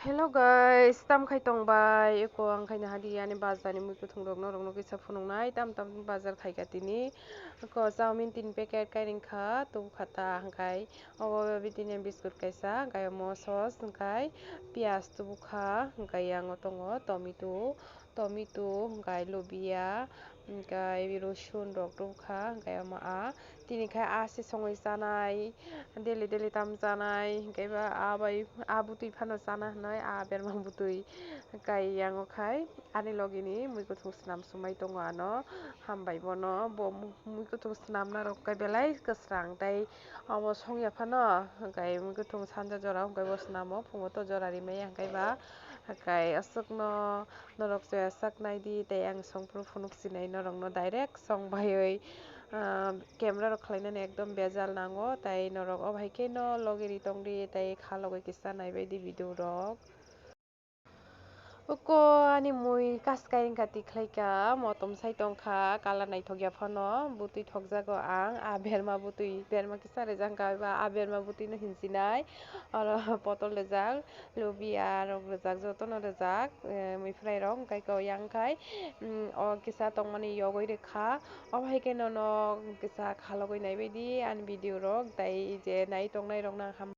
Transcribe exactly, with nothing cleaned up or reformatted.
Hello guys, tam khai tong bai? Eko ang khai naha di ani bazar ni mui kuthung rok norok no kisa phunuk nai, tam tam bazar khai ka tini. Eko chowmin tin packet kai ring kha, tubu kha ta hwnkhe obo bidini biscuit kaisa, hwnkhe omo sauce, hwnkhe piyaj tubu kha, hwnkhe yang o tongo tomato, tomato, hwnkhe lubia, hwnkhe rosun rok tubu kha, hwnkhe omo a tini khai a se songwi chanai, daily daily tam chanai, hwnkhe ba a bai a bwtwi phano chana hinwi a berma bwtwi kai yango khai ani logi ni mui kuthung swnam swmai tongo ano, hambai bono bo mu-, mui kuthung swnam narok kai belai kwsrang tei omo songya phano hwnkhe mui kuthung sanja jora hwnkhe bo swnamo phungo to jora rimaya hwnkhe ba hwnkhe aswkno norok chaya sak nai di tei ang songphuru phunuk sinai norok no direct song baiwi. Ah, camera rok khlainani ekdom bejal nango, tai norok o hai khe no logi ri tong di, tai kha logi kisa naibai di video rok. Uko ani mui kas kai wngkha tikhlai ka, motom sai tong kha, colour naithok ya phano, bwtwi thok jago ang, a berma bwtwi, berma kisa rijak wngkha, eba a berma bwtwi no hinjinai, oro potol rijak, lubia rok rijak, joto no rijak, eh, mui phrai rok, hwnkhe kok yang khai, mm, o kisa tongmani yogwi rwkha. Obo hai khe nono kisa khalogwi naibaidi ani video rok, tai je nai tongnai rok nang ham.